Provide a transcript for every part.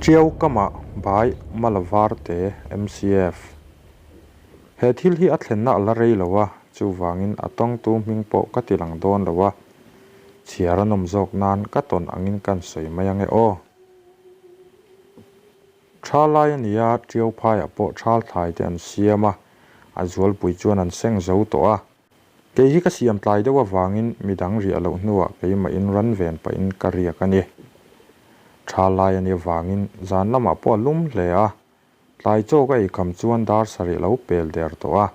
Tiau kamah Bai Malavarte MCF. He thil hi a thlenna a la rei lo a, chuvangin a tawngtu hming pawh ka ti lang dawn lo a, chhiar a nawm zawk nan ka tawn angin kan sawi mai ange aw. Tha lai a nia, Tiau phaiah pawh thal thlai te an siam a, a zualpui chuan an seng zo tawh a. Kei hi ka siam tlai deuh avangin midang riah loh hnuah keimahin ran ven pahin ka riak a ni. Tha lai a nih avangin zan lamah pawh a lum hle a, tlai chaw ka eikham chuan dar sarih lo pel der tawh a.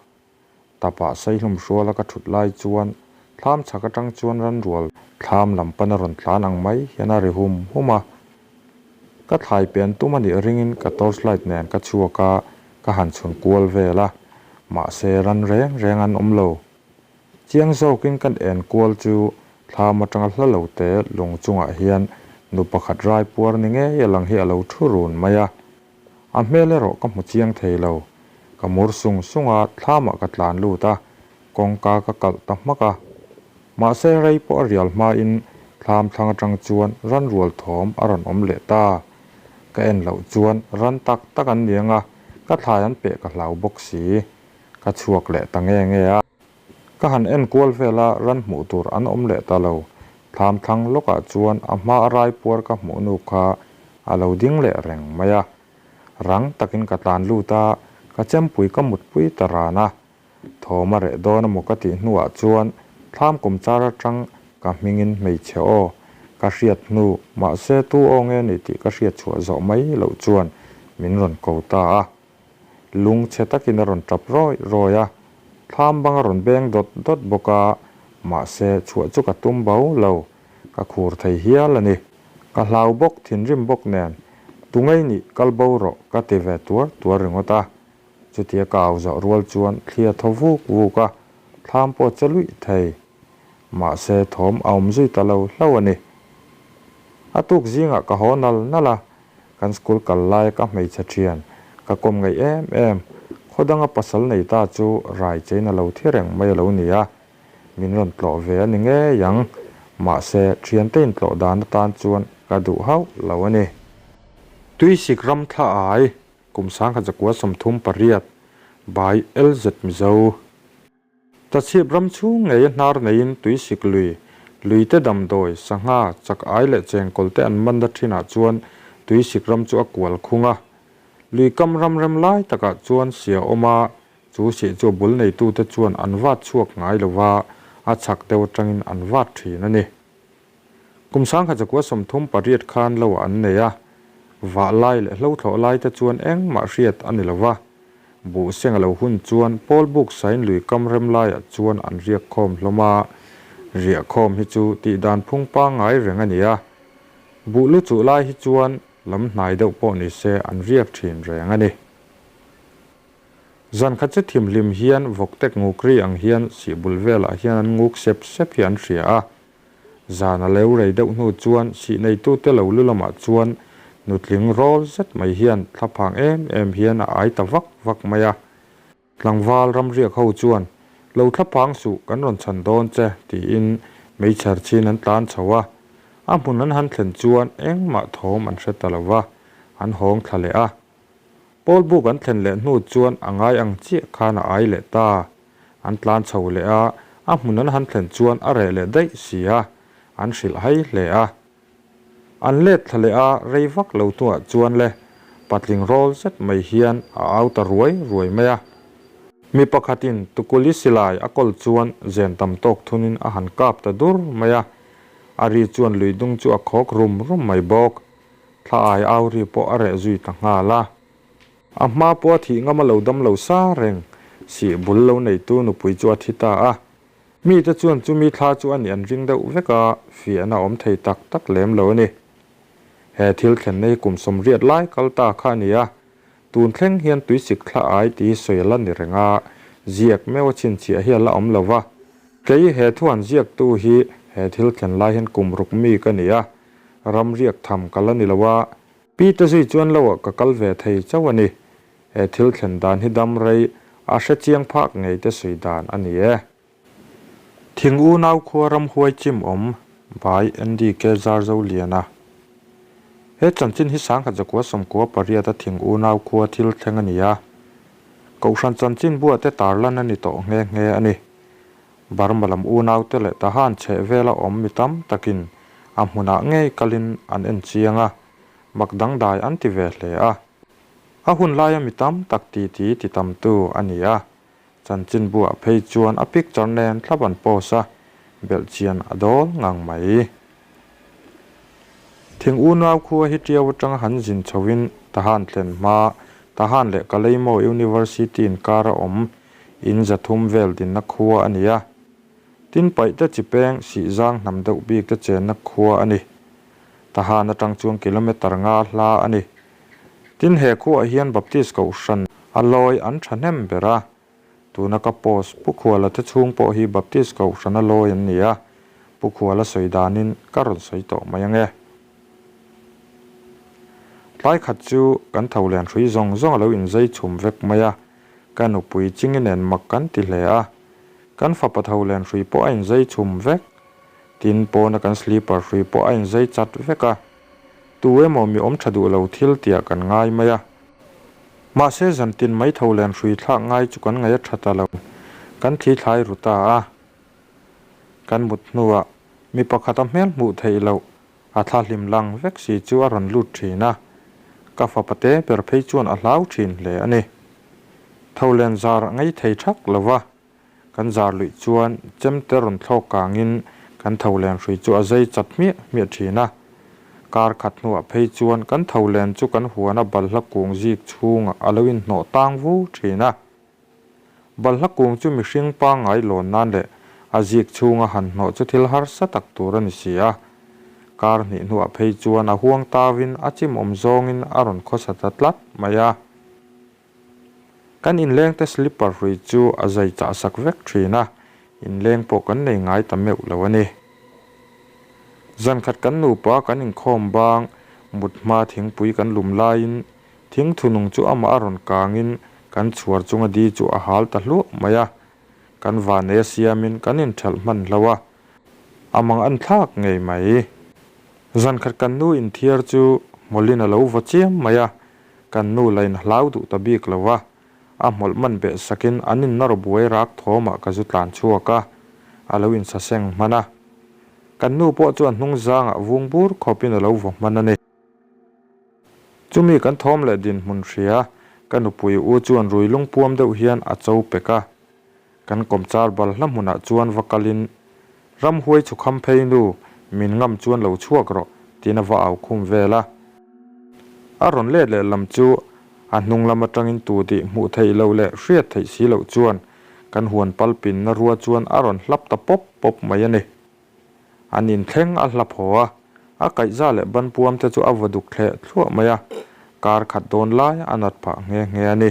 Tapah saihlum hruala ka thut lai chuan thlam chhak atang chuan ranrual thlam lam pan a rawn tlan ang mai hian a ri hum hum a. Ka thlai pen tum a nih ringin ka torchlight nen ka chhuak a, ka han chhun kual vel a, mahse ran reng reng an awm lo. Chiang zawkin kan en kual chu thlam atanga hla lo te lung chungah hian nu pakhat rai puar ni ngei a lang hi a lo thu run mai a. A hmel erawh ka hmu chiang thei lo. Ka mur sung sung a, thlamah ka tlan lut a, kawngka ka kalh ta hmak a. Mahse rei pawh a rial hmain thlam thlang atang chuan ran rual thawm a rawn awm leh ta. Ka en loh chuan ran tak tak an ni anga ka thlai an peh ka hlau bawk si. Ka chhuak leh ta nge nge a. Ka han en kual vel a ran hmuh tur an awm leh ta lo. Thlam thlang lawkah chuan a hma a rai puar ka hmuh nu kha a lo ding leh reng mai a. Rang takin ka tlan lut a, ka chempui ka mutpui ta ran a. Thawm a reh dawn emaw ka tih hnuah chuan thlam kum char atang ka hmingin hmeichhe aw ka hriat hnu mahse tu aw nge ni tih ka hriat chhuah zawh mai loh chuan min rawn ko ta a. Lung chhe takin a rawn tap rawi rawi a, thlam bang a rawn beng dawt dawt bawk a, mahse chhuah chu ka tum bo lo, ka khur thei hial a ni. Ka hlau bawk thinrim bawk nen tungei nih kal bo rawh ka ti ve tuar tuar ringawt a. Chutia ka au zawh rual chuan thli a thaw vuk vuk a, thlam pawh a che luih thei. Mahse thawm a awm zui ta lo hlauh a ni. A tuk zingah ka haw nal nal a, kan school kal laia ka hmeichhe thian ka kawm ngaih em em, khaw danga pasal nei ta chu rai chein a lo thi reng mai a lo ni a, min rawn tlawh ve a ni ngei ang. Mahse thiante intlawh dan atan chuan ka duh hauh lo a ni. Tuisik ram thla ai Kum 1938, by LZ Mizo. Tachhip ram chhung ngei a hnar neiin tuisik lui, luite damdawi, sangha, chak ai leh chengkawl te an man na thinah chuan tuisik ram chu a kual khung a. Lui kam ram rem lai takah chuan sia awm a, chu sih chu a bul neitute chuan an vat chhuak ngai lova, a chhak deuh atangin an vat thin a ni. Kum 1938 khan lo an nei a, vah lai leh hlo thlawh lai te chuan engmah hriat a ni lo va. Buh seng a lo hun chuan Paul Buk sain lui kam rem laiah chuan an riak khawm hlawm a, riah khawm hi chu tih dan phung pangngai reng a ni a. Buh lu chuh lai hi chuan lam hnai deuh pawh ni se an riak thin reng a ni. Zan khat chu thimhlim hian vawktek nguk ri ang hian sihbul velah hian an nguk sep sep hi an hria a. Zan a leu rei deuh hnu chuan sih neitute lo lu lamah chuan nutling rawl zet mai hian thlaphang em em hian a ai ta vak vak mai a. Tlangval ramriak ho chuan, Lo thlaphang suh, kan rawn chhan dawn che, tiin meichher chhin an tlan chho a. A hmun an han thlen chuan engmah thawm an hre ta lo va, an hawng thla leh a. Pawl buk an thlen leh hnu chuan a ngai ang chiah khan a ai leh ta. An tlan chho leh a, a hmun an han thlen chuan a reh leh daih si a, an hrilh hai hle a. An let thla leh a, rei vak lo hnuah chuan le patling rawl zet mai hian a au ta ruai ruai mai a. Mi pakhatin tukuli silai a kawl chuan zen tam tawk thunin a han kap ta dur mai a, a ri chuan lui dung chu a khawk rum rum mai bawk. Thla ai au ri pawh a reh zui ta nghal a. A hma pawh a thih ngam a lo dam lo sa reng, sih bul lo neitu nupui chu a thi ta a. Mite chuan chumi thla chu a nih an ring deuh vek a, fiahna awm thei tak tak lem lo a ni. He thil thlenna hi kum 80 lai kal ta kha a ni a, tun thleng hian tuisik thla ai tih hi sawi a la ni reng a, ziak meuh a chhinchhiah hi a la awm lo va. Kei he thu han ziaktu hi he thil thlen lai hian kum ruk mi ka ni a, Ram riak tham ka la ni lo a, Pi te zui chuan lo ah ka kal ve thei chauh a ni. He thil thlen dan hi dam rei a hre chiang phak ngei te sawi dan a ni e. Thing unau khua ramhuai chim awm by NDK Zarzoliana. He chanchin hi 1998 a thing unau khua thil thleng a ni a. Kohhran chanchinbua te tarlan a ni tawh nghe nghe a ni. Burma lam unaute leh Tahan chheh vela awm mi tam takin a hmunah ngei kalin an en chiang a, mak dangdai an ti ve hle a. A hun laia mi tam tak titi ti tamtu a ni a, chanchinbuah phei chuan a picture nen thlap an post a, belhchian a dawl ngang mai. Thing unau khua hi Tiau atanga han zin chhoin Tahan thlen hma, Tahan leh Kalaimo University inkar a awm in 300 vel dinna khua a ni a. Tin paihte chi peng sihzang hnam deuh bik te chenna khua a ni. Tahan atang chuan kilometre nga hla a ni. Tin he khuaah hian Baptist Kohhran a lawi an thahnem ber a. Tuna ka post Pu Khuala te chhung pawh hi Baptist Kohhran a lawi an ni a, Pu Khuala sawi danin ka rawn sawi tawh mai ange. Tlai khat chu kan tho len hrui zawng zawng a lo inzei chhum vek mai a, ka nupui Chingi nen mak kan ti hle a. Kan fapa tho len hrui pawh a inzei chhum vek. Tin, pawna kan slipper hrui pawh a inzei chat vek a. Tu emaw mi awm tha duh lo thil tiah kan ngai mai a. Mahse zantin mai tho len hrui thlak ngai chu kan ngaih a tha ta lo. Kan thli thlai ru ta a. Kan mut hnuah mi pakhat a hmel hmuh theih loh a thla hlim lang vek si chu a rawn lut thin a. Ka fapa te ber phei chuan a hlau thin hle a ni. Tho len zar a ngei thei thak lo va. Kan zar luih chuan chemte rawn thlawk kangin kan tho len hrui chu a zai chat hmiah hmiah thin a. Kar khat hnuah phei chuan kan tho len chu kan huana balhla kung zik chhungah a lo inhnawh tang vu thin a. Balhla kung chu mihring pangngai lawn nan leh a zik chhunga han hnawh chu thil harsa tak tur a ni si a. Kar hnih hnuah phei chuan a huang tauin a chimawm zawngin a rawn khawsa ta tlat mai a. Kan inlengte slipper hrui chu a zai chah sak vek thin a, inleng pawh kan nei ngai ta meuh lo a ni. Zan khat kan nupa kan inkhawm bang, mut hma thingpui kan lum laiin thing thunung chu amah a rawn kangin kan chhuar chunga di chu a hal ta hluah mai a, kan vanei a siamin kan inthelh hman hlo a, a mang an thlak ngei mai. Zan khat kan nu inthiar chu hmawlhin a lo vaw chiam mai a, Kan nu la in hlau duh ta bik lo a, a hmawlh man beh sakin an in nawr buai rak thawmah ka zu tlan chhuak a, a lo insaseng hman a. Kan nu pawh chuan hnung zangah vung bur khawpin a lo vaw hman a ni. Chumi kan thawm leh dinhmun hria, ka nupui u chuan rui lungpuam deuh hian a cho pek a. Kan kawmchar balhla hmunah chuan va kalin, Ramhuai chhukham phei nu, min ngam chuan lo chhuak rawh, tiin a va au khum vel a. A rawn let leh lam chu a hnung lam atangin tu tih hmuh theih loh leh hriat theih si loh chuan kan huan pal pinna rua chuan a rawn hlap ta pawp pawp mai a ni. An inthleng a hlap haw a, a kaihza leh banpuam te chu a vaw duk thleh thluah mai a, kar khat dawn lai a nat phah nghe nghe a ni.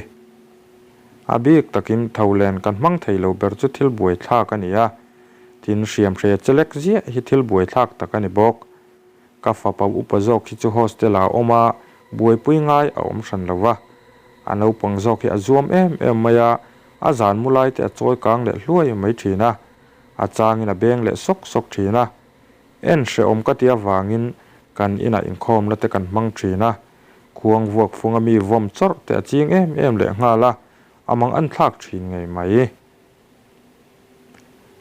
A bik takin tho len kan hmang thei lo ber chu thil buaithlak a ni a, tin hriamhre chelek ziah hi thil buaithlak tak a ni bawk. Ka fapa upa zawk hi chu hostel ah a awm a, buaipui ngai a awm hran lo va. A naupang zawk hi a zuam em em mai a, a zan mu lai te a chawi kang leh hluai mai thin a, A changin a beng leh sawk sawk thin a. En hrehawm ka ti avangin kan inah inkhawmna te kan hmang thin a. Khuang vuak funga mi vawm chawrh te a ching em em leh nghal a, a mang an thlak thin ngei mai.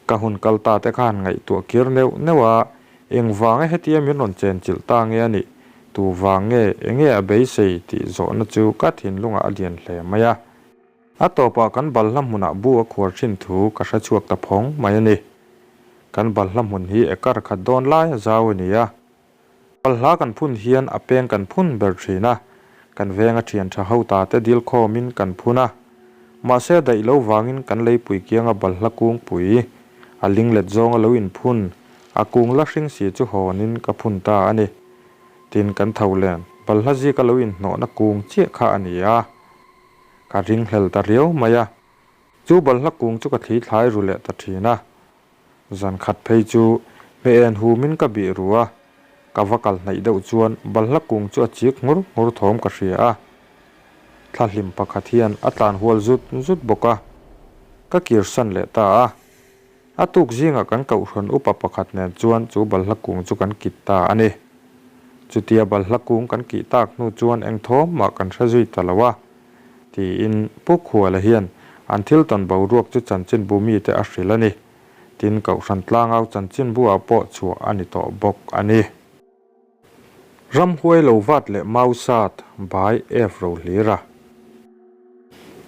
Ka hun kal ta te kha han ngaihtuah kir neuh neuh a, engvanga hetia min rawn chenchilh ta nge a nih, tu vang nge, enge a beisei tih zawhna chu ka thinlungah a lian hle mai a. A tawpah kan balhla hmunah bu a khuar thin thu ka hre chhuak ta phawng mai a ni. Kan balhla hmun hi ekar khat dawn lai a zau a ni a. Balhla kan phun hian a peng kan phun ber thin a, kan venga thian tha ho ta te dil khawmin kan phun a. Mahse a daih lo vangin kan leipui kianga balhla kungpui a linglet zawnga lo inphun, a kung la hring si chu hawnin ka phun ta a ni. Tin kan tho len, balhla zika lo inhnawhna kung chiah kha a ni a. Ka ringhlel ta riau mai a, chu balhla kung chu ka thli thlai ru leh ta thin a. Zan khat phei chu hmeh en humin ka bih ru a, ka va kal hnaih deuh chuan balhla kung chu a chik nghur nghur thawm ka hria a. Thla hlim pakhat hian a tlan hual zut zut bawk a, ka kir san leh ta a. A tuk zingah kan kohhran upa pakhat nen chuan chu balhla kung chu kan kit ta a ni. Chutia balhla kung kan kih tak hnu chuan eng thawm mah kan hre zui ta lo a, tiin Pu Khuala hian an thil tawn boruak chu chanchinbu mite a hrilh a ni. Tin, Kohhran Tlangau chanchinbu ah pawh chhuah a ni tawh bawk a ni. Ramhuai lo vat leh mau sat by F Rohlira.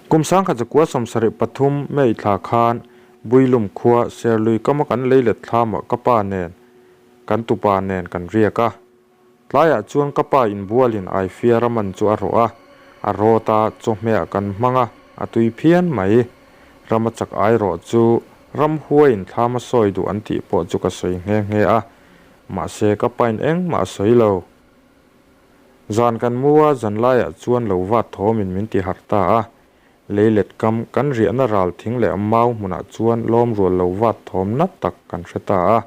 Kum 1973 May thla khan Builum khua Serlui kama kan lei let thlamah ka pa nen kan tupa nen kan riak a. Tlaiah chuan ka pa inbualin Aifia raman chu a rawh a, a rawt a, chawhmehah kan hmang a, a tui phian mai. Rama chak ai rawh chu ramhuaiin thlam a sawi duh an tih pawh chu ka sawi nghe nghe a, Mahse ka pain engmah a sawi lo. Zan kan mu a, zan laiah chuan lo vat thawmin min ti harh ta a. Lei let kam, kan riahna ral thing leh mau hmunah chuan lawm rual lo vat thawm nat tak kan hre ta a.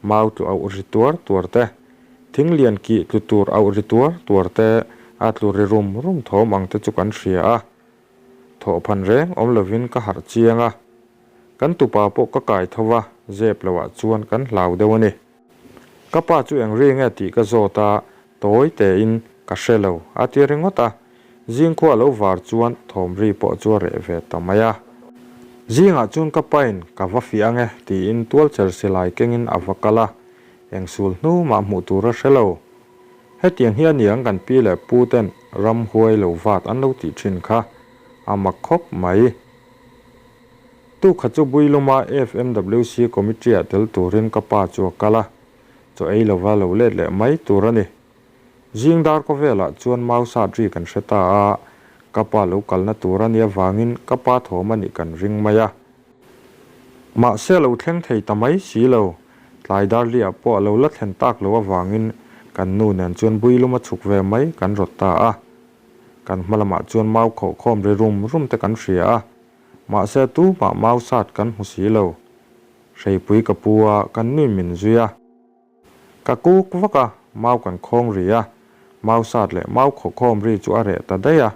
Mau tlu auh ri tuar tuar te, thing lian kih tlu tur auh ri tuar tuar te, a tlu ri rum rum thawm ang te chu kan hria a. Thawhphan reng awm lovin ka harh chiang a. Kan tupa pawh ka kai tho va, zep loah chuan kan hlau deuh a ni. Ka pa chu eng ri nge tih ka zawt a, tawi tein ka hre lo a ti ringawt a. Zingkhua a lo var chuan thawm ri pawh chu a reh ve ta mai a. Zingah chuan ka pain ka va fiah ange tiin tualcher silai kengin a va kal a, eng sul hnu mah hmuh tur a hre lo. Hetiang hi a niang kan pi leh pu ten ramhuai lo vat an lo tih thin kha a mak khawp mai. Tukha chu Builuma FMWC Committee-ah tel turin ka pa chu a kal a, chaw ei lova lo let leh mai tur a ni. Zing dar khawvelah chuan mau sat ri kan hre ta a, ka pa lo kalna tur a nih avangin ka pa thawm a nih kan ring mai a. Mahse a lo thleng thei ta mai si lo, tlai dar liah pawh a lo la thlen tak loh avangin kan nu nen chuan Builuma chhuk ve mai kan rawt ta a. Kan hma lamah chuan mau khawhkhawm ri rum rum te kan hria a, mahse tumah mau sat kan hmu si lo. Hreipui ka pu a, kan nui min zui a. Ka kuk vak a, mau kan khawng ri a, mau sat leh mau khawhkhawm ri chu a reh ta daih a,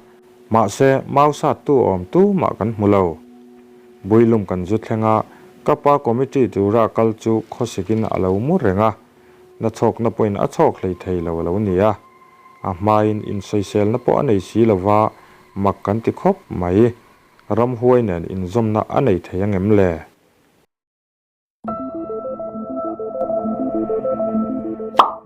mahse mau sat tu awm tumah kan hmu lo. Builum kan zu thleng a, ka pa committee tura kal chu khawsikin a lo mu reng a, na chhawkna pawhin a chhawk hlei thei lo a lo ni a. A hmain insawiselna pawh a nei si lova, mak kan ti khawp mai. Ramhuai nen inzawmna a nei thei angem le?